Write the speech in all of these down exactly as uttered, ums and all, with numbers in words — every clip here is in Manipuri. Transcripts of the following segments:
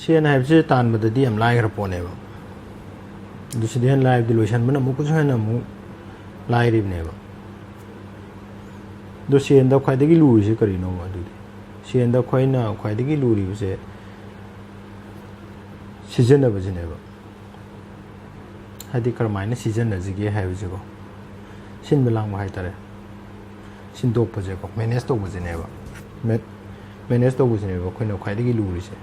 ꯁꯦꯟ ꯍꯥꯏꯕꯁꯤ ꯇꯥꯟꯕꯗꯗꯤ ꯌꯥꯝ ꯂꯥꯏꯈ꯭ꯔ ꯄꯣꯠꯅꯦꯕ꯫ ꯑꯗꯨ ꯁꯤꯗꯩ ꯍꯦꯟꯅ ꯂꯥꯏꯕꯗꯤ ꯂꯣꯏꯁꯟꯕꯅ ꯑꯃꯨꯛꯀꯁꯨ ꯍꯦꯟꯅ ꯑꯃꯨꯛ ꯂꯥꯏꯔꯤꯕꯅꯦꯕ꯫ ꯑꯗꯣ ꯁꯦꯟꯗ ꯈ꯭ꯋꯥꯏꯗꯒꯤ ꯂꯨꯔꯤꯁꯦ ꯀꯔꯤꯅꯣꯕ? ꯑꯗꯨꯗꯤ ꯁꯦꯟꯗ ꯑꯩꯈꯣꯏꯅ ꯈ꯭ꯋꯥꯏꯗꯒꯤ ꯂꯨꯔꯤꯕꯁꯦ ꯁꯤꯖꯤꯟꯅꯕꯁꯤꯅꯦꯕ꯫ ꯍꯥꯏꯗꯤ ꯀꯔꯝꯍꯥꯏꯅ ꯁꯤꯖꯤꯟꯅꯁꯤꯒꯦ ꯍꯥꯏꯕꯁꯦꯀꯣ, ꯁꯤꯟꯕ ꯂꯥꯡꯕ ꯍꯥꯏꯇꯥꯔꯦ, ꯁꯤꯟꯗꯣꯛꯄꯁꯦꯀꯣ, ꯃꯦꯅꯦꯖ ꯇꯧꯕꯁꯤꯅꯦꯕ꯫ ꯃꯦ-, ꯃꯦꯅꯦꯖ ꯇꯧꯕꯁꯤꯅꯦꯕ ꯑꯩꯈꯣꯏꯅ ꯈ꯭ꯋꯥꯏꯗꯒꯤ ꯂꯨꯔꯤꯁꯦ꯫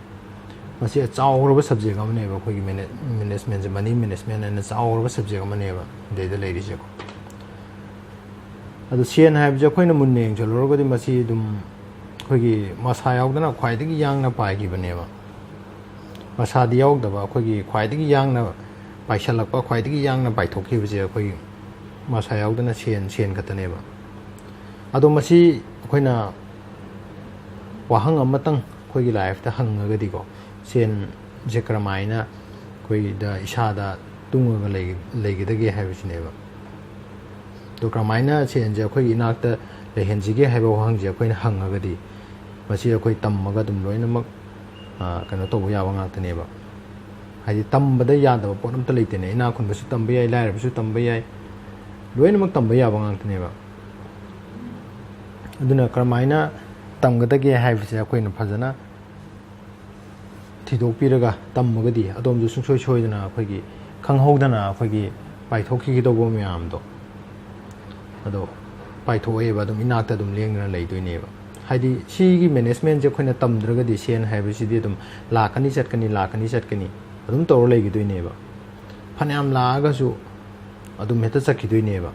ꯃꯁꯤ ꯆꯥꯎꯈ꯭ꯔꯕ ꯁꯕꯖꯦꯛ ꯑꯃꯅꯦꯕ, ꯑꯩꯈꯣꯏꯒꯤ ꯃꯦꯅꯦ-, ꯃꯦꯅꯦꯖꯃꯦꯟꯁꯦ, ꯃꯅꯤ ꯃꯦꯅꯦꯖꯃꯦꯟ ꯍꯥꯏꯅ ꯆꯥꯎꯈ꯭ꯔꯕ ꯁꯕꯖꯦꯛ ꯑꯃꯅꯦꯕ ꯁꯤꯗꯩꯗ ꯂꯩꯔꯤꯁꯦꯀꯣ꯫ ꯑꯗꯣ ꯁꯦꯟ ꯍꯥꯏꯕꯁꯦ ꯑꯩꯈꯣꯏꯅ ꯃꯨꯟꯅ ꯌꯦꯡꯁꯤꯜꯂꯨꯔꯒꯗꯤ ꯃꯁꯤ ꯑꯗꯨꯝ ꯑꯩꯈꯣꯏꯒꯤ ꯃꯁꯥ ꯌꯥꯎꯗꯅ ꯈ꯭ꯋꯥꯏꯗꯒꯤ ꯌꯥꯡꯅ ꯄꯥꯏꯈꯤꯕꯅꯦꯕ꯫ ꯃꯁꯥꯗꯤ ꯌꯥꯎꯗꯕ, ꯑꯩꯈꯣꯏꯒꯤ ꯈ꯭ꯋꯥꯏꯗꯒꯤ ꯌꯥꯡꯅ ꯄꯥꯏꯁꯜꯂꯛꯄ, ꯈ꯭ꯋꯥꯏꯗꯒꯤ ꯌꯥꯡꯅ ꯄꯥꯏꯊꯣꯛꯈꯤꯕꯁꯦ ꯑꯩꯈꯣꯏꯒꯤ ꯃꯁꯥ ꯌꯥꯎꯗꯅ ꯁꯦꯟ, ꯁꯦꯟ ꯈꯛꯇꯅꯦꯕ꯫ ꯑꯗꯣ ꯃꯁꯤ ꯑꯩꯈꯣꯏꯅ ꯋꯥꯍꯪ ꯑꯃꯇꯪ ꯑꯩꯈꯣꯏꯒꯤ ꯂꯥꯏꯐꯇ ꯍꯪꯉꯒꯗꯤꯀꯣ, ꯁꯦꯟꯁꯦ ꯀꯔꯝꯍꯥꯏꯅ ꯑꯩꯈꯣꯏꯗ, ꯏꯁꯥꯗ ꯇꯨꯡꯉꯒ ꯂꯩ-, ꯂꯩꯒꯗꯒꯦ ꯍꯥꯏꯕꯁꯤꯅꯦꯕ꯫ ꯑꯗꯣ ꯀꯔꯝꯍꯥꯏꯅ ꯁꯦꯟꯁꯦ ꯑꯩꯈꯣꯏꯒꯤ ꯏꯅꯥꯛꯇ ꯂꯩꯍꯟꯁꯤꯒꯦ ꯍꯥꯏꯕ ꯋꯥꯍꯪꯁꯦ ꯑꯩꯈꯣꯏꯅ ꯍꯪꯉꯒꯗꯤ, ꯃꯁꯤ ꯑꯩꯈꯣꯏ ꯇꯝꯃꯒ ꯑꯗꯨꯝ ꯂꯣꯏꯅꯃꯛ, ꯑ, ꯀꯩꯅꯣ ꯇꯧꯕ ꯌꯥꯕ ꯉꯥꯛꯇꯅꯦꯕ꯫ ꯍꯥꯏꯗꯤ ꯇꯝꯕꯗ ꯌꯥꯗꯕ ꯄꯣꯠ ꯑꯝꯇ ꯂꯩꯇꯦꯅꯦ꯫ ꯏꯅꯥꯛ ꯈꯨꯟꯕꯁꯨ ꯇꯝꯕ ꯌꯥꯏ, ꯂꯥꯏꯔꯕꯁꯨ ꯇꯝꯕ ꯌꯥꯏ, ꯂꯣꯏꯅꯃꯛ ꯇꯝꯕ ꯌꯥꯕ ꯉꯥꯛꯇꯅꯦꯕ꯫ ꯑꯗꯨꯅ ꯀꯔꯝꯍꯥꯏꯅ ꯇꯝꯒꯗꯒꯦ ꯍꯥꯏꯕꯁꯦ ꯑꯩꯈꯣꯏꯅ ꯐꯖꯅ ꯊꯤꯗꯣꯛꯄꯤꯔꯒ ꯇꯝꯃꯒꯗꯤ ꯑꯗꯣꯝꯁꯨ ꯁꯨꯡꯁꯣꯏ ꯁꯣꯏꯗꯅ ꯑꯩꯈꯣꯏꯒꯤ ꯈꯪꯍꯧꯗꯅ ꯑꯩꯈꯣꯏꯒꯤ ꯄꯥꯏꯊꯣꯛꯈꯤꯒꯗꯧꯕ ꯃꯌꯥꯝꯗꯣ ꯑꯗꯣ ꯄꯥꯏꯊꯣꯛꯑꯦꯕ, ꯑꯗꯨꯝ ꯏꯅꯥꯛꯇ ꯑꯗꯨꯝ ꯂꯦꯡꯗꯅ ꯂꯩꯗꯣꯏꯅꯦꯕ꯫ ꯍꯥꯏꯗꯤ ꯁꯤꯒꯤ ꯃꯦꯅꯦꯖꯃꯦꯟꯁꯦ ꯑꯩꯈꯣꯏꯅ ꯇꯝꯗ꯭ꯔꯒꯗꯤ ꯁꯦꯟ ꯍꯥꯏꯕꯁꯤꯗꯤ ꯑꯗꯨꯝ ꯂꯥꯛꯀꯅꯤ ꯆꯠꯀꯅꯤ, ꯂꯥꯛꯀꯅꯤ ꯆꯠꯀꯅꯤ ꯑꯗꯨꯝ ꯇꯧꯔ ꯂꯩꯈꯤꯗꯣꯏꯅꯦꯕ꯫ ꯐꯅꯌꯥꯝ ꯂꯥꯛꯑꯒꯁꯨ ꯑꯗꯨꯝ ꯍꯦꯛꯇ ꯆꯠꯈꯤꯗꯣꯏꯅꯦꯕ꯫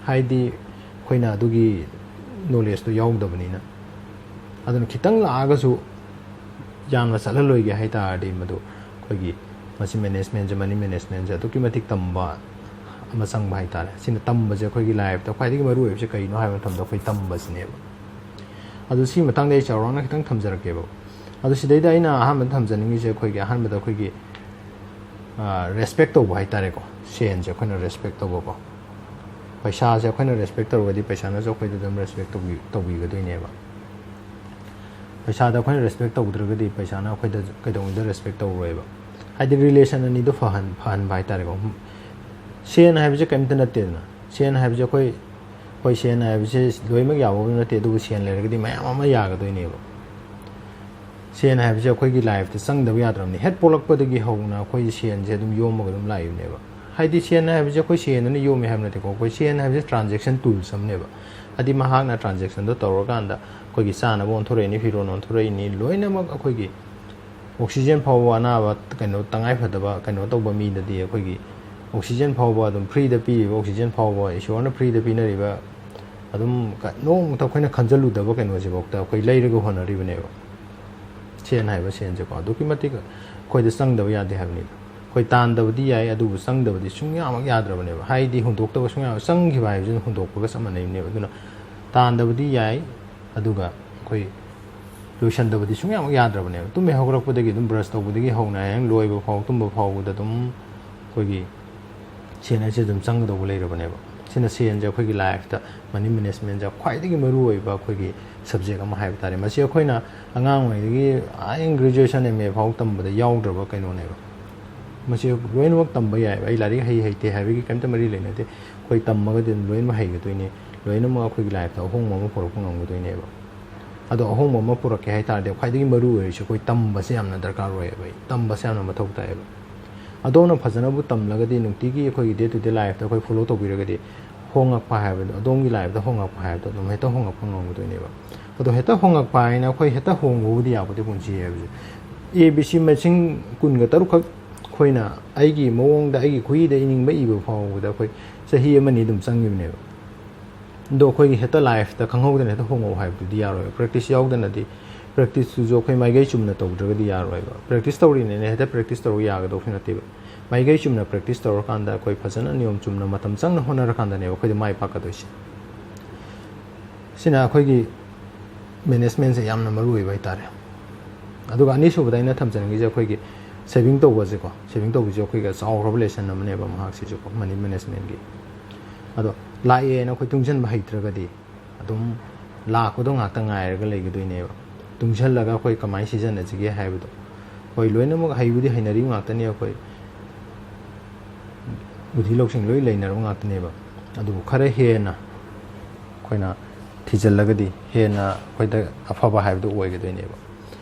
ꯍꯥꯏꯗꯤ ꯑꯩꯈꯣꯏꯅ ꯑꯗꯨꯒꯤ ꯅꯣꯂꯦꯖꯇꯣ ꯌꯥꯎꯗꯕꯅꯤꯅ꯫ ꯑꯗꯨꯅ ꯈꯤꯇꯪ ꯂꯥꯛꯑꯒꯁꯨ ꯌꯥꯝꯅ ꯆꯠꯍꯜꯂꯣꯏꯒꯦ ꯍꯥꯏ ꯇꯥꯔꯗꯤ, ꯃꯗꯨ ꯑꯩꯈꯣꯏꯒꯤ ꯃꯁꯤ ꯃꯦꯅꯦꯖꯃꯦꯟꯁꯦ, ꯃꯅꯤ ꯃꯦꯅꯦꯖꯃꯦꯟꯁꯦ ꯑꯗꯨꯛꯀꯤ ꯃꯇꯤꯛ ꯇꯝꯕ ꯑꯃ ꯆꯪꯕ ꯍꯥꯏ ꯇꯥꯔꯦ꯫ ꯁꯤꯅ ꯇꯝꯕꯁꯦ ꯑꯩꯈꯣꯏꯒꯤ ꯂꯥꯏꯐꯇ ꯈ꯭ꯋꯥꯏꯗꯒꯤ ꯃꯔꯨ ꯑꯣꯏꯕꯁꯦ ꯀꯔꯤꯅꯣ ꯍꯥꯏꯕ ꯃꯇꯝꯗ ꯑꯩꯈꯣꯏ ꯇꯝꯕꯁꯤꯅꯦꯕ꯫ ꯑꯗꯨ ꯁꯤ ꯃꯇꯥꯡꯗ ꯑꯩ ꯆꯥꯎꯔꯥꯛꯅ ꯈꯤꯇꯪ ꯊꯝꯖꯔꯛꯀꯦꯕ꯫ ꯑꯗꯨ ꯁꯤꯗꯩꯗ ꯑꯩꯅ ꯑꯍꯥꯟꯕꯗ ꯊꯝꯖꯅꯤꯡꯉꯤꯁꯦ ꯑꯩꯈꯣꯏꯒꯤ ꯑꯍꯥꯟꯕꯗ ꯑꯩꯈꯣꯏꯒꯤ, ꯑ, ꯔꯦꯁꯄꯦꯛ ꯇꯧꯕ ꯍꯥꯏ ꯇꯥꯔꯦꯀꯣ꯫ ꯁꯦꯟꯁꯦ ꯑꯩꯈꯣꯏꯅ ꯔꯦꯁꯄꯦꯛ ꯇꯧꯕꯀꯣ꯫ ꯄꯩꯁꯥꯁꯦ ꯑꯩꯈꯣꯏꯅ ꯔꯦꯁꯄꯦꯛ ꯇꯧꯔꯒꯗꯤ ꯄꯩꯁꯥꯅꯁꯨ ꯑꯩꯈꯣꯏꯗ ꯑꯗꯨꯝ ꯔꯦꯁꯄꯦꯛ ꯇꯧꯕꯤ-, ꯇꯧꯕꯤꯒꯗꯣꯏꯅꯦꯕ꯫ ꯄꯩꯁꯥꯗ ꯑꯩꯈꯣꯏꯅ ꯔꯦꯁꯄꯦꯛ ꯇꯧꯗ꯭ꯔꯒꯗꯤ ꯄꯩꯁꯥꯅ ꯑꯩꯈꯣꯏꯗ ꯀꯩꯗꯧꯉꯩꯗ ꯔꯦꯁꯄꯦꯛ ꯇꯧꯔꯣꯏꯕ꯫ ꯍꯥꯏꯗꯤ ꯔꯤꯂꯦꯁꯟ ꯑꯅꯤꯗꯣ ꯐꯍꯟ ꯐꯍꯟꯕ ꯍꯥꯏꯇꯥꯔꯦꯀꯣ꯫ ꯁꯦꯟ ꯍꯥꯏꯕꯁꯦ ꯀꯔꯤꯝꯇ ꯅꯠꯇꯦꯗꯅ꯫ ꯁꯦꯟ ꯍꯥꯏꯕꯁꯦ ꯑꯩꯈꯣꯏ, ꯍꯣꯏ, ꯁꯦꯟ ꯍꯥꯏꯕꯁꯦ ꯂꯣꯏꯅꯃꯛ ꯌꯥꯕ ꯅꯠꯇꯦ, ꯑꯗꯨꯕꯨ ꯁꯦꯟ ꯂꯩꯔꯒꯗꯤ ꯃꯌꯥꯝ ꯑꯃ ꯌꯥꯒꯗꯣꯏꯅꯦꯕ꯫ ꯁꯦꯟ ꯍꯥꯏꯕꯁꯦ ꯑꯩꯈꯣꯏꯒꯤ ꯂꯥꯏꯐꯇ ꯆꯪꯗꯕ ꯌꯥꯗ꯭ꯔꯕꯅꯤ꯫ ꯍꯦꯛ ꯄꯣꯛꯂꯛꯄꯗꯒꯤ ꯍꯧꯅ ꯑꯩꯈꯣꯏꯁꯦ ꯁꯦꯟꯁꯦ ꯑꯗꯨꯝ ꯌꯣꯝꯃꯒ ꯑꯗꯨꯝ ꯂꯥꯛꯏꯕꯅꯦꯕ꯫ ꯍꯥꯏꯗꯤ ꯁꯦꯟ ꯍꯥꯏꯕꯁꯦ ꯑꯩꯈꯣꯏ ꯁꯦꯟ ꯑꯅ ꯌꯣꯝꯃꯦ ꯍꯥꯏꯕ ꯅꯠꯇꯦꯀꯣ꯫ ꯑꯩꯈꯣꯏ ꯁꯦꯟ ꯍꯥꯏꯕꯁꯦ ꯇ꯭ꯔꯥꯟꯖꯦꯛꯁꯟ ꯇꯨꯜꯁ ꯑꯃꯅꯦꯕ꯫ ꯍꯥꯏꯗꯤ ꯃꯍꯥꯛꯅ ꯇ꯭ꯔꯥꯟꯖꯦꯛꯁꯟꯗꯣ ꯇꯧꯔꯀꯥꯟꯗ ꯑꯩꯈꯣꯏꯒꯤ ꯆꯥꯅꯕ ꯑꯣꯟꯊꯣꯔꯛꯏꯅꯤ, ꯐꯤꯔꯣꯜ ꯑꯣꯟꯊꯣꯔꯛꯏꯅꯤ, ꯂꯣꯏꯅꯃꯛ ꯑꯩꯈꯣꯏꯒꯤ ꯑꯣꯛꯁꯤꯖꯦꯟ ꯐꯥꯎꯕ ꯑꯅꯥꯕ ꯀꯩꯅꯣ ꯇꯉꯥꯏ ꯐꯗꯕ ꯀꯩꯅꯣ ꯇꯧꯕ ꯃꯤꯗꯗꯤ ꯑꯩꯈꯣꯏꯒꯤ ꯑꯣꯛꯁꯤꯖꯦꯟ ꯐꯥꯎꯕ ꯑꯗꯨꯝ ꯐ꯭ꯔꯤꯗ ꯄꯤꯔꯤꯕ, ꯑꯣꯛꯁꯤꯖꯦꯟ ꯐꯥꯎꯕ ꯏꯁꯣꯔꯅ ꯐ꯭ꯔꯤꯗ ꯄꯤꯅꯔꯤꯕ, ꯑꯗꯨꯝ ꯀ-, ꯅꯣꯡꯃꯇ ꯑꯩꯈꯣꯏꯅ ꯈꯟꯖꯜꯂꯨꯗꯕ ꯀꯩꯅꯣꯁꯤꯐꯥꯎꯗ ꯑꯩꯈꯣꯏ ꯂꯩꯔꯒ ꯍꯣꯠꯅꯔꯤꯕꯅꯦꯕ꯫ ꯁꯦꯟ ꯍꯥꯏꯕ ꯁꯦꯟꯁꯦꯀꯣ ꯑꯗꯨꯛꯀꯤ ꯃꯇꯤꯛ ꯑꯩꯈꯣꯏꯗ ꯆꯪꯗꯕ ꯌꯥꯗꯦ ꯍꯥꯏꯕꯅꯤꯗ꯫ ꯑꯩꯈꯣꯏ ꯇꯥꯟꯗꯕꯗꯤ ꯌꯥꯏ, ꯑꯗꯨꯕꯨ ꯆꯪꯗꯕꯗꯤ ꯁꯨꯡꯌꯥꯃꯛ ꯌꯥꯗ꯭ꯔꯕꯅꯦꯕ꯫ ꯍꯥꯏꯗꯤ ꯍꯨꯟꯗꯣꯛꯇꯕ ꯁꯨꯡꯌꯥ, ꯆꯪꯈꯤꯕ ꯍꯥꯏꯕꯁꯤꯅ ꯍꯨꯟꯗꯣꯛꯄꯒ ꯆꯞ ꯃꯥꯟꯅꯩꯕꯅꯦꯕ꯫ ꯑꯗꯨꯅ ꯇꯥꯟꯗꯕꯗꯤ ꯌꯥꯏ, ꯑꯗꯨꯒ ꯑꯩꯈꯣꯏ ꯂꯣꯏꯁꯟꯗꯕꯗꯤ ꯁꯨꯡꯌꯥꯃꯛ ꯌꯥꯗ꯭ꯔꯕꯅꯦꯕ꯫ ꯇꯨꯝꯕ ꯍꯦꯛ ꯍꯧꯒꯠꯂꯛꯄꯗꯒꯤ ꯑꯗꯨꯝ ꯕ꯭ꯔꯁ ꯇꯧꯕꯗꯒꯤ ꯍꯧꯅ ꯍꯌꯦꯡ ꯂꯣꯏꯕ ꯐꯥꯎ, ꯇꯨꯝꯕ ꯐꯥꯎꯕꯗ ꯑꯗꯨꯝ ꯑꯩꯈꯣꯏꯒꯤ ꯁꯦꯟ ꯍꯥꯏꯁꯦ ꯑꯗꯨꯝ ꯆꯪꯒꯗꯧꯕ ꯂꯩꯔꯕꯅꯦꯕ꯫ ꯁꯤꯅ ꯁꯦꯟꯁꯦ ꯑꯩꯈꯣꯏꯒꯤ ꯂꯥꯏꯐꯇ, ꯃꯅꯤ ꯃꯦꯅꯦꯖꯃꯦꯟꯁꯦ ꯈ꯭ꯋꯥꯏꯗꯒꯤ ꯃꯔꯨꯑꯣꯏꯕ ꯑꯩꯈꯣꯏꯒꯤ ꯁꯕꯖꯦꯛ ꯑꯃ ꯍꯥꯏꯕ ꯇꯥꯔꯦ꯫ ꯃꯁꯤ ꯑꯩꯈꯣꯏꯅ ꯑꯉꯥꯡ ꯑꯣꯏꯔꯤꯉꯩꯗꯒꯤ ꯑꯥ ꯒ꯭ꯔꯦꯖꯨꯑꯦꯁꯟ, ꯑꯦꯝ ꯑꯦ ꯐꯥꯎ ꯇꯝꯕꯗ ꯌꯥꯎꯗ꯭ꯔꯕ ꯀꯩꯅꯣꯅꯦꯕ꯫ ꯃꯁꯤ ꯂꯣꯏꯅꯃꯛ ꯇꯝꯕ ꯌꯥꯏꯑꯕ꯫ ꯑꯩ ꯂꯥꯏꯔꯤꯛ ꯍꯩ ꯍꯩꯇꯦ ꯍꯥꯏꯕꯒꯤ ꯀꯔꯤꯝꯇ ꯃꯔꯤ ꯂꯩꯅꯗꯦ꯫ ꯑꯩꯈꯣꯏ ꯇꯝꯃꯒꯗꯤ ꯑꯗꯨꯝ ꯂꯣꯏꯅꯃꯛ ꯍꯩꯒꯗꯣꯏꯅꯤ꯫ ꯂꯣꯏꯅꯃꯛ ꯑꯩꯈꯣꯏꯒꯤ ꯂꯥꯏꯐꯇ ꯑꯍꯣꯡꯕ ꯑꯃ ꯄꯨꯔꯛꯄ ꯉꯝꯒꯗꯣꯏꯅꯦꯕ꯫ ꯑꯗꯣ ꯑꯍꯣꯡꯕ ꯑꯃ ꯄꯨꯔꯛꯀꯦ ꯍꯥꯏ ꯇꯥꯔꯗꯤ ꯈ꯭ꯋꯥꯏꯗꯒꯤ ꯃꯔꯨ ꯑꯣꯏꯔꯤꯁꯦ ꯑꯩꯈꯣꯏ ꯇꯝꯕꯁꯦ ꯌꯥꯝꯅ ꯗꯔꯀꯥꯔ ꯑꯣꯏꯌꯦꯕ꯫ ꯑꯩ ꯇꯝꯕꯁꯦ ꯌꯥꯝꯅ ꯃꯊꯧ ꯇꯥꯏꯌꯦꯕ꯫ ꯑꯗꯣꯝꯅ ꯐꯖꯅꯕꯨ ꯇꯝꯂꯒꯗꯤ, ꯅꯨꯡꯇꯤꯒꯤ ꯑꯩꯈꯣꯏꯒꯤ ꯗꯦ ꯇꯨ ꯗꯦ ꯂꯥꯏꯐꯇ ꯑꯩꯈꯣꯏ ꯐꯣꯂꯣ ꯇꯧꯕꯤꯔꯒꯗꯤ, ꯍꯣꯡꯉꯛꯄ ꯍꯥꯏꯕꯗꯣ, ꯑꯗꯣꯝꯒꯤ ꯂꯥꯏꯐꯇ ꯍꯣꯡꯉꯛꯄ ꯍꯥꯏꯕꯗꯣ ꯑꯗꯨꯝ ꯍꯦꯛꯇ ꯍꯣꯡꯉꯛꯄ ꯉꯝꯒꯗꯣꯏꯅꯦꯕ꯫ ꯑꯗꯣ ꯍꯦꯛꯇ ꯍꯣꯡꯉꯛꯄ ꯍꯥꯏꯅ ꯑꯩꯈꯣꯏ ꯍꯦꯛꯇ ꯍꯣꯡꯕꯕꯨꯗꯤ ꯌꯥꯄꯣꯠꯇꯦ ꯄꯨꯟꯁꯤ ꯍꯥꯏꯕꯁꯦ꯫ ꯑꯦ ꯕꯤ ꯁꯤ ꯃꯁꯤꯡ ꯀꯨꯟꯒ ꯇꯔꯨꯛꯈꯛ ꯑꯩꯈꯣꯏꯅ ꯑꯩꯒꯤ ꯃꯑꯣꯡꯗ, ꯑꯩꯒꯤ ꯈꯨꯠꯏꯗ ꯏꯅꯤꯡꯕ ꯏꯕ ꯐꯥꯎꯕꯗ ꯑꯩꯈꯣꯏ ꯆꯍꯤ ꯑꯃꯅꯤ ꯑꯗꯨꯝ ꯆꯪꯉꯤꯕꯅꯦꯕ꯫ ꯑꯗꯣ ꯑꯩꯈꯣꯏꯒꯤ ꯍꯦꯛꯇ ꯂꯥꯏꯐꯇ ꯈꯪꯍꯧꯗꯅ ꯍꯦꯛꯇ ꯍꯣꯡꯉꯛꯑꯣ ꯍꯥꯏꯕꯗꯨꯗꯤ ꯌꯥꯔꯣꯏ꯫ ꯄ꯭ꯔꯦꯛꯇꯤꯁ ꯌꯥꯎꯗꯅꯗꯤ, ꯄ꯭ꯔꯦꯛꯇꯤꯁꯇꯨꯁꯨ ꯑꯩꯈꯣꯏ ꯃꯥꯏꯀꯩ ꯆꯨꯝꯅ ꯇꯧꯗ꯭ꯔꯒꯗꯤ ꯌꯥꯔꯣꯏꯕ꯫ ꯄ꯭ꯔꯦꯛꯇꯤꯁ ꯇꯧꯔꯤꯅꯦꯅ ꯍꯦꯛꯇ ꯄ꯭ꯔꯦꯛꯇꯤꯁ ꯇꯧꯔꯒ ꯌꯥꯒꯗꯧꯁꯨ ꯅꯠꯇꯦꯕ꯫ ꯃꯥꯏꯀꯩ ꯆꯨꯝꯅ ꯄ꯭ꯔꯦꯛꯇꯤꯁ ꯇꯧꯔꯀꯥꯟꯗ, ꯑꯩꯈꯣꯏ ꯐꯖꯅ ꯅꯤꯌꯣꯝ ꯆꯨꯝꯅ ꯃꯇꯝ ꯆꯪꯅ ꯍꯣꯠꯅꯔꯀꯥꯟꯗꯅꯦꯕ ꯑꯩꯈꯣꯏꯗ ꯃꯥꯏ ꯄꯥꯛꯀꯗꯣꯏꯁꯦ꯫ ꯁꯤꯅ ꯑꯩꯈꯣꯏꯒꯤ ꯃꯦꯅꯦꯖꯃꯦꯟꯁꯦ ꯌꯥꯝꯅ ꯃꯔꯨ ꯑꯣꯏꯕ ꯍꯥꯏꯇꯥꯔꯦ꯫ ꯑꯗꯨꯒ ꯑꯅꯤꯁꯨꯕꯗ ꯑꯩꯅ ꯊꯝꯖꯅꯤꯡꯉꯤꯁꯦ ꯑꯩꯈꯣꯏꯒꯤ ꯁꯦꯚꯤꯡ ꯇꯧꯕꯁꯦꯀꯣ꯫ ꯁꯦꯚꯤꯡ ꯇꯧꯕꯁꯦ ꯑꯩꯈꯣꯏꯒꯤ ꯆꯥꯎꯈ꯭ꯔꯕ ꯂꯦꯁꯟ ꯑꯃꯅꯦꯕ ꯃꯍꯥꯛꯁꯤꯁꯨꯀꯣ, ꯃꯅꯤ ꯃꯦꯅꯦꯖꯃꯦꯟꯒꯤ꯫ ꯑꯗꯣ ꯂꯥꯛꯑꯦꯅ ꯑꯩꯈꯣꯏ ꯇꯨꯡꯁꯤꯟꯕ ꯍꯩꯇ꯭ꯔꯒꯗꯤ ꯑꯗꯨꯝ ꯂꯥꯛꯄꯗꯣ ꯉꯥꯛꯇ ꯉꯥꯏꯔꯒ ꯂꯩꯒꯗꯣꯏꯅꯦꯕ꯫ ꯇꯨꯡꯁꯤꯜꯂꯒ ꯑꯩꯈꯣꯏ ꯀꯃꯥꯏꯅ ꯁꯤꯖꯤꯟꯅꯁꯤꯒꯦ ꯍꯥꯏꯕꯗꯣ꯫ ꯍꯣꯏ, ꯂꯣꯏꯅꯃꯛ ꯍꯩꯕꯨꯗꯤ ꯍꯩꯅꯔꯤꯕ ꯉꯥꯛꯇꯅꯤ, ꯑꯩꯈꯣꯏ ꯕꯨꯙꯤ ꯂꯧꯁꯤꯡ ꯂꯣꯏ ꯂꯩꯅꯔꯕ ꯉꯥꯛꯇꯅꯦꯕ꯫ ꯑꯗꯨꯕꯨ ꯈꯔ ꯍꯦꯟꯅ ꯑꯩꯈꯣꯏꯅ ꯊꯤꯖꯤꯜꯂꯒꯗꯤ ꯍꯦꯟꯅ ꯑꯩꯈꯣꯏꯗ ꯑꯐꯕ ꯍꯥꯏꯕꯗꯨ ꯑꯣꯏꯒꯗꯣꯏꯅꯦꯕ꯫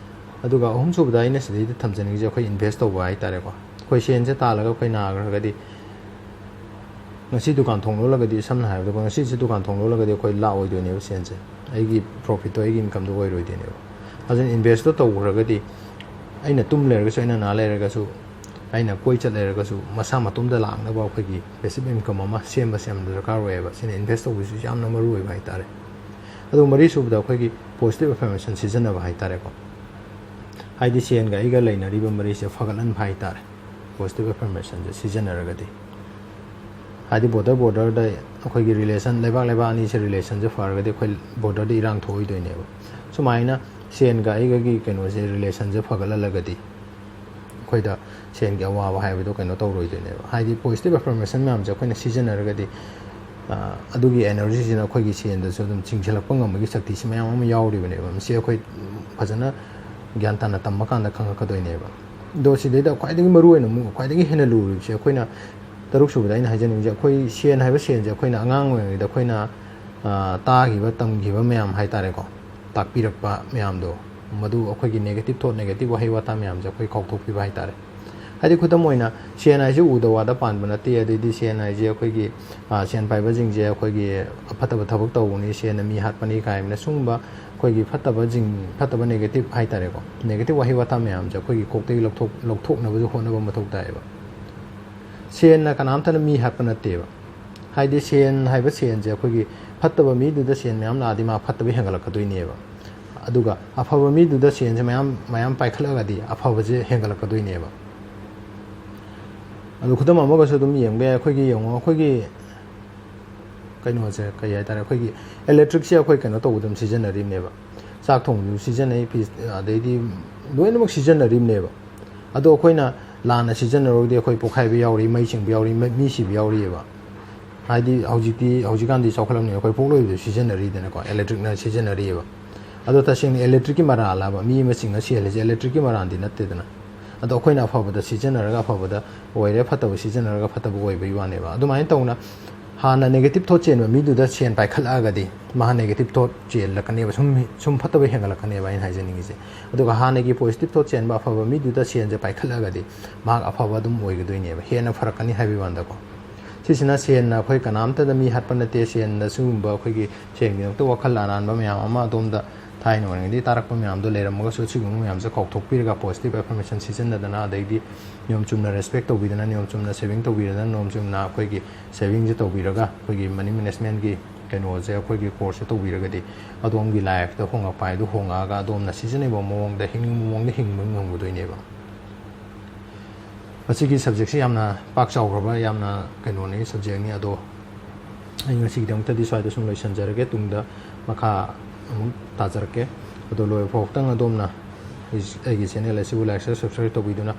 ꯑꯗꯨꯒ ꯑꯍꯨꯝꯁꯨꯕꯗ ꯑꯩꯅ ꯁꯤꯗꯩꯗ ꯊꯝꯖꯅꯤꯡꯉꯤꯁꯦ ꯑꯩꯈꯣꯏ invest ꯇꯧꯕ ꯍꯥꯏꯇꯥꯔꯦꯀꯣ꯫ ꯑꯩꯈꯣꯏ ꯁꯦꯟꯁꯦ ꯇꯥꯜꯂꯒ ꯑꯩꯈꯣꯏ ꯅꯥꯈ꯭ꯔꯒꯗꯤ, ꯉꯁꯤ ꯗꯨꯀꯥꯟ ꯊꯣꯡ ꯂꯣꯜꯂꯒꯗꯤ, ꯁꯝꯅ ꯍꯥꯏꯔꯕꯗ ꯉꯁꯤꯁꯦ ꯗꯨꯀꯥꯟ ꯊꯣꯡ ꯂꯣꯜꯂꯒꯗꯤ ꯑꯩꯈꯣꯏ ꯂꯥꯛꯑꯣꯏꯗꯣꯏꯅꯦꯕ ꯁꯦꯟꯁꯦ꯫ ꯑꯩꯒꯤ profitꯇꯣ, ꯑꯩꯒꯤ incomeꯗꯣ ꯑꯣꯏꯔꯣꯏꯗꯣꯏꯅꯦꯕ꯫ ꯑꯗꯨꯅ investꯇꯣ ꯇꯧꯈ꯭ꯔꯒꯗꯤ ꯑꯩꯅ ꯇꯨꯝ ꯂꯩꯔꯒꯁꯨ, ꯑꯩꯅ ꯅꯥ ꯂꯩꯔꯒꯁꯨ, ꯑꯩꯅ ꯀꯣꯏ ꯆꯠ ꯂꯩꯔꯒꯁꯨ ꯃꯁꯥ ꯃꯇꯣꯝꯇ ꯂꯥꯛꯅꯕ ꯑꯩꯈꯣꯏꯒꯤ passive income ꯑꯃ ꯁꯦꯝꯕꯁꯦ ꯌꯥꯝꯅ ꯗꯔꯀꯥꯔ ꯑꯣꯏꯌꯦꯕ꯫ ꯁꯤꯅ invest ꯇꯧꯕꯁꯤꯁꯨ ꯌꯥꯝꯅ ꯃꯔꯨ ꯑꯣꯏꯕ ꯍꯥꯏꯇꯥꯔꯦ꯫ ꯑꯗꯨꯒ ꯃꯔꯤꯁꯨꯕꯗ ꯑꯩꯈꯣꯏꯒꯤ positive affirmation ꯁꯤꯖꯤꯟꯅꯕ ꯍꯥꯏꯇꯥꯔꯦꯀꯣ꯫ ꯍꯥꯏꯗꯤ ꯁꯦꯟꯒ ꯑꯩꯒ ꯂꯩꯅꯔꯤꯕ ꯃꯔꯤꯁꯦ ꯐꯒꯠꯍꯟꯕ ꯍꯥꯏꯇꯥꯔꯦ꯫ Positive affirmationꯁꯦ ꯁꯤꯖꯤꯟꯅꯔꯒꯗꯤ, ꯍꯥꯏꯗꯤ border borderꯗ ꯑꯩꯈꯣꯏꯒꯤ relation, ꯂꯩꯕꯥꯛ ꯂꯩꯕꯥꯛ ꯑꯅꯤꯁꯦ relationꯁꯦ ꯐꯔꯒꯗꯤ ꯑꯩꯈꯣꯏ borderꯗ ꯏꯔꯥꯡ ꯊꯣꯛꯑꯣꯏꯗꯣꯏꯅꯦꯕ꯫ ꯁꯨꯃꯥꯏꯅ ꯁꯦꯟꯒ ꯑꯩꯒꯒꯤ ꯀꯩꯅꯣꯁꯦ, relationꯁꯦ ꯐꯒꯠꯍꯜꯂꯒꯗꯤ ꯑꯩꯈꯣꯏꯗ ꯁꯦꯟꯒꯤ ꯑꯋꯥꯕ ꯍꯥꯏꯕꯗꯣ ꯀꯩꯅꯣ ꯇꯧꯔꯣꯏꯗꯣꯏꯅꯦꯕ꯫ ꯍꯥꯏꯗꯤ positive affirmation ꯃꯌꯥꯝꯁꯦ ꯑꯩꯈꯣꯏꯅ ꯁꯤꯖꯤꯟꯅꯔꯒꯗꯤ, ꯑ, ꯑꯗꯨꯒꯤ energyꯁꯤꯅ ꯑꯩꯈꯣꯏꯒꯤ ꯁꯦꯟꯗꯁꯨ ꯑꯗꯨꯝ ꯆꯤꯡꯁꯤꯜꯂꯛꯄ ꯉꯝꯕꯒꯤ ꯁꯛꯇꯤꯁꯤ ꯃꯌꯥꯝ ꯑꯃ ꯌꯥꯎꯔꯤꯕꯅꯦꯕ꯫ ꯃꯁꯤ ꯑꯩꯈꯣꯏ ꯐꯖꯅ ꯒ꯭ꯌꯥꯟ ꯇꯥꯅ ꯇꯝꯕ ꯀꯥꯟꯗ ꯈꯪꯉꯛꯀꯗꯣꯏꯅꯦꯕ꯫ ꯑꯗꯣ ꯁꯤꯗꯩꯗ ꯈ꯭ꯋꯥꯏꯗꯒꯤ ꯃꯔꯨ ꯑꯣꯏꯅ ꯑꯃꯨꯛ, ꯈ꯭ꯋꯥꯏꯗꯒꯤ ꯍꯦꯟꯅ ꯂꯨꯔꯤꯕꯁꯦ, ꯑꯩꯈꯣꯏꯅ ꯇꯔꯨꯛ ꯁꯨꯕꯗ ꯑꯩꯅ ꯍꯥꯏꯖꯅꯤꯡꯉꯤꯁꯦ, ꯑꯩꯈꯣꯏ ꯁꯦꯟ ꯍꯥꯏꯕ ꯁꯦꯟꯁꯦ ꯑꯩꯈꯣꯏꯅ ꯑꯉꯥꯡ ꯑꯣꯏꯔꯤꯉꯩꯗ ꯑꯩꯈꯣꯏꯅ, ꯑ, ꯇꯥꯈꯤꯕ, ꯇꯝꯈꯤꯕ ꯃꯌꯥꯝ ꯍꯥꯏꯇꯥꯔꯦꯀꯣ, ꯇꯥꯛꯄꯤꯔꯛꯄ ꯃꯌꯥꯝꯗꯣ, ꯃꯗꯨ ꯑꯩꯈꯣꯏꯒꯤ negative thought, negative ꯋꯥꯍꯩ ꯋꯥꯇꯥ ꯃꯌꯥꯝꯁꯦ ꯑꯩꯈꯣꯏ ꯀꯥꯎꯊꯣꯛꯄꯤꯕ ꯍꯥꯏꯇꯥꯔꯦ꯫ ꯍꯥꯏꯗꯤ ꯈꯨꯗꯝ ꯑꯣꯏꯅ ꯁꯦꯟ ꯍꯥꯏꯁꯦ ꯎꯗ ꯋꯥꯗ ꯄꯥꯟꯕ ꯅꯠꯇꯦ, ꯑꯗꯩꯗꯤ ꯁꯦꯟ ꯍꯥꯏꯁꯦ ꯑꯩꯈꯣꯏꯒꯤ, ꯑ, ꯁꯦꯟ ꯄꯥꯏꯕꯁꯤꯡꯁꯦ ꯑꯩꯈꯣꯏꯒꯤ ꯐꯠꯇꯕ ꯊꯕꯛ ꯇꯧꯕꯅꯤ, ꯁꯦꯟꯅ ꯃꯤ ꯍꯥꯠꯄꯅꯤ ꯀꯥꯏꯅ ꯁꯨꯝꯕ ꯑꯩꯈꯣꯏꯒꯤ ꯐꯠꯇꯕꯁꯤꯡ, ꯐꯠꯇꯕ negative ꯍꯥꯏꯇꯥꯔꯦꯀꯣ, negative ꯋꯥꯍꯩ ꯋꯥꯇꯥ ꯃꯌꯥꯝꯁꯦ ꯑꯩꯈꯣꯏꯒꯤ ꯀꯣꯛꯇꯒꯤ ꯂꯧꯊꯣꯛ-, ꯂꯧꯊꯣꯛꯅꯕꯁꯨ ꯍꯣꯠꯅꯕ ꯃꯊꯧ ꯇꯥꯏꯌꯦꯕ꯫ ꯁꯦꯟꯅ ꯀꯅꯥꯝꯇꯅ ꯃꯤ ꯍꯥꯠꯄ ꯅꯠꯇꯦꯕ꯫ ꯍꯥꯏꯗꯤ ꯁꯦꯟ ꯍꯥꯏꯕ ꯁꯦꯟꯁꯦ ꯑꯩꯈꯣꯏꯒꯤ ꯐꯠꯇꯕ ꯃꯤꯗꯨꯗ ꯁꯦꯟ ꯃꯌꯥꯝ ꯂꯥꯛꯑꯗꯤ ꯃꯥ ꯐꯠꯇꯕ ꯍꯦꯟꯒꯠꯂꯛꯀꯗꯣꯏꯅꯦꯕ꯫ ꯑꯗꯨꯒ ꯑꯐꯕ ꯃꯤꯗꯨꯗ ꯁꯦꯟꯁꯦ ꯃꯌꯥꯝ, ꯃꯌꯥꯝ ꯄꯥꯏꯈꯠꯂꯛꯑꯒꯗꯤ ꯑꯐꯕꯁꯦ ꯍꯦꯟꯒꯠꯂꯛꯀꯗꯣꯏꯅꯦꯕ꯫ ꯑꯗꯨ ꯈꯨꯗꯝ ꯑꯃꯒꯁꯨ ꯑꯗꯨꯝ ꯌꯦꯡꯕ ꯌꯥꯏ꯫ ꯑꯩꯈꯣꯏꯒꯤ ꯌꯦꯡꯉꯣ, ꯑꯩꯈꯣꯏꯒꯤ ꯀꯩꯅꯣꯁꯦ ꯀꯩ ꯍꯥꯏꯇꯥꯔꯦ, ꯑꯩꯈꯣꯏꯒꯤ electricꯁꯦ ꯑꯩꯈꯣꯏ ꯀꯩꯅꯣ ꯇꯧꯕꯗ ꯑꯗꯨꯝ ꯁꯤꯖꯤꯟꯅꯔꯤꯕꯅꯦꯕ꯫ ꯆꯥꯛ ꯊꯣꯡꯕꯗꯁꯨ ꯁꯤꯖꯤꯟꯅꯩ, ꯐꯤ, ꯑꯗꯩꯗꯤ ꯂꯣꯏꯅꯃꯛ ꯁꯤꯖꯤꯟꯅꯔꯤꯕꯅꯦꯕ꯫ ꯑꯗꯣ ꯑꯩꯈꯣꯏꯅ ꯂꯥꯟꯅ ꯁꯤꯖꯤꯟꯅꯔꯨꯔꯒꯗꯤ ꯑꯩꯈꯣꯏ ꯄꯣꯛꯈꯥꯏꯕ ꯌꯥꯎꯔꯤ, ꯃꯩ ꯆꯤꯡꯕ ꯌꯥꯎꯔꯤ, ꯃꯩ, ꯃꯤ ꯁꯤꯕ ꯌꯥꯎꯔꯤꯑꯕ꯫ ꯍꯥꯏꯗꯤ ꯍꯧꯖꯤꯛꯇꯤ, ꯍꯧꯖꯤꯛꯀꯥꯟꯗꯤ ꯆꯥꯎꯈꯠꯂꯕꯅꯤꯅ ꯑꯩꯈꯣꯏ ꯄꯣꯛꯂꯣꯏꯕꯗ ꯁꯤꯖꯤꯟꯅꯔꯤꯗꯅꯀꯣ, electricꯅ ꯁꯤꯖꯤꯟꯅꯔꯤꯑꯕ꯫ ꯑꯗꯣ ꯇꯁꯦꯡꯅ electric ꯀꯤ ꯃꯔꯥꯜꯂꯕ ꯃꯤ ꯑꯃ ꯆꯤꯡꯉ ꯁꯤꯍꯜꯂꯤꯁꯦ? Electric ꯀꯤ ꯃꯔꯥꯜꯗꯤ ꯅꯠꯇꯦꯗꯅ꯫ ꯑꯗꯣ ꯑꯩꯈꯣꯏꯅ ꯑꯐꯕꯗ ꯁꯤꯖꯤꯟꯅꯔꯒ ꯑꯐꯕꯗ ꯑꯣꯏꯔꯦ, ꯐꯠꯇꯕ ꯁꯤꯖꯤꯟꯅꯔꯒ ꯐꯠꯇꯕ ꯑꯣꯏꯕꯒꯤ ꯋꯥꯅꯦꯕ꯫ ꯑꯗꯨꯃꯥꯏꯅ ꯇꯧꯅ ꯍꯥꯟꯅ negative thought ꯆꯦꯟꯕ ꯃꯤꯗꯨꯗ ꯁꯦꯟ ꯄꯥꯏꯈꯠꯂꯛꯑꯒꯗꯤ ꯃꯥ negative thought ꯆꯦꯜꯂꯛꯀꯅꯦꯕ, ꯁꯨꯝ, ꯁꯨꯝ ꯐꯠꯇꯕ ꯍꯦꯟꯒꯠꯂꯛꯀꯅꯦꯕ ꯑꯩꯅ ꯍꯥꯏꯖꯅꯤꯡꯉꯤꯁꯦ꯫ ꯑꯗꯨꯒ ꯍꯥꯟꯅꯒꯤ positive thought ꯆꯦꯟꯕ ꯑꯐꯕ ꯃꯤꯗꯨꯗ ꯁꯦꯟꯁꯦ ꯄꯥꯏꯈꯠꯂꯛꯑꯒꯗꯤ ꯃꯍꯥꯛ ꯑꯐꯕ ꯑꯗꯨꯝ ꯑꯣꯏꯒꯗꯣꯏꯅꯦꯕ, ꯍꯦꯟꯅ ꯐꯔꯛꯀꯅꯤ ꯍꯥꯏꯕꯒꯤ ꯋꯥꯅꯤꯗꯀꯣ꯫ ꯁꯤꯁꯤꯅ ꯁꯦꯟꯅ ꯑꯩꯈꯣꯏ ꯀꯅꯥꯝꯇꯗ ꯃꯤ ꯍꯥꯠꯄ ꯅꯠꯇꯦ, ꯁꯦꯟꯅ ꯁꯤꯒꯨꯝꯕ ꯑꯩꯈꯣꯏꯒꯤ ꯁꯦꯟꯒꯤꯗꯃꯛꯇ ꯋꯥꯈꯜ ꯑꯔꯥꯟꯕ ꯃꯌꯥꯝ ꯑꯃ ꯑꯗꯣꯝꯗ ꯊꯥꯏꯅ ꯑꯣꯏꯔꯤꯉꯩꯗꯒꯤ ꯇꯥꯔꯛꯄ ꯃꯌꯥꯝꯗꯣ ꯂꯩꯔꯝꯃꯒꯁꯨ, ꯁꯤꯒꯨꯝꯕ ꯃꯌꯥꯝꯁꯦ ꯀꯥꯎꯊꯣꯛꯄꯤꯔꯒ positive affirmation ꯁꯤꯖꯤꯟꯅꯗꯅ, ꯑꯗꯩꯗꯤ ꯅꯤꯌꯣꯝ ꯆꯨꯝꯅ respect ꯇꯧꯕꯤꯗꯅ, ꯅꯤꯌꯣꯝ ꯆꯨꯝꯅ saving ꯇꯧꯕꯤꯗꯅ, ꯅꯤꯌꯣꯝ ꯆꯨꯝꯅ ꯑꯩꯈꯣꯏꯒꯤ saving ꯁꯦ ꯇꯧꯕꯤꯔꯒ, ꯑꯩꯈꯣꯏꯒꯤ money management ꯀꯤ ꯀꯩꯅꯣꯁꯦ, ꯑꯩꯈꯣꯏꯒꯤ course ꯁꯦ ꯇꯧꯕꯤꯔꯒꯗꯤ ꯑꯗꯣꯝꯒꯤ life ꯇ ꯍꯣꯡꯉꯛꯄ ꯍꯥꯏꯗꯨ ꯍꯣꯡꯉꯛꯑꯒ ꯑꯗꯣꯝꯅ ꯁꯤꯖꯤꯟꯅꯕ ꯃꯑꯣꯡꯗ, ꯍꯤꯡꯅꯤꯡꯕ ꯃꯑꯣꯡꯗ ꯍꯤꯡꯕ ꯉꯝꯒꯗꯣꯏꯅꯦꯕ꯫ ꯃꯁꯤꯒꯤ subject ꯁꯤ ꯌꯥꯝꯅ ꯄꯥꯛ ꯆꯥꯎꯈ꯭ꯔꯕ, ꯌꯥꯝꯅ ꯀꯩꯅꯣꯅꯤ, subject ꯅꯤ꯫ ꯑꯗꯣ ꯑꯩ ꯉꯁꯤꯒꯤꯗꯃꯛꯇꯗꯤ ꯁ꯭ꯋꯥꯏꯗ ꯁꯨꯝ ꯂꯣꯏꯁꯤꯟꯖꯔꯒꯦ, ꯇꯨꯡꯗ ꯃꯈꯥ ꯑꯃꯨꯛ ꯇꯥꯖꯔꯛꯀꯦ꯫ ꯑꯗꯣ ꯂꯣꯏꯕ ꯐꯥꯎꯕꯇꯪ ꯑꯗꯣꯝꯅ ꯑꯩꯒꯤ channel ꯑꯁꯤꯕꯨ like, share, subscribe ꯇꯧꯕꯤꯗꯨꯅ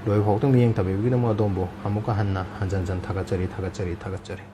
ꯂꯣꯏꯕ ꯐꯥꯎꯕꯇꯪ ꯃꯤꯠꯌꯦꯡ ꯇꯥꯕꯤꯕꯒꯤꯗꯃꯛ ꯑꯗꯣꯝꯕꯨ ꯑꯃꯨꯛꯀ ꯍꯟꯅ ꯍꯟꯖꯟ ꯍꯟꯖꯟ ꯊꯥꯒꯠꯆꯔꯤ, ꯊꯥꯒꯠꯆꯔꯤ, ꯊꯥꯒꯠꯆꯔꯤ꯫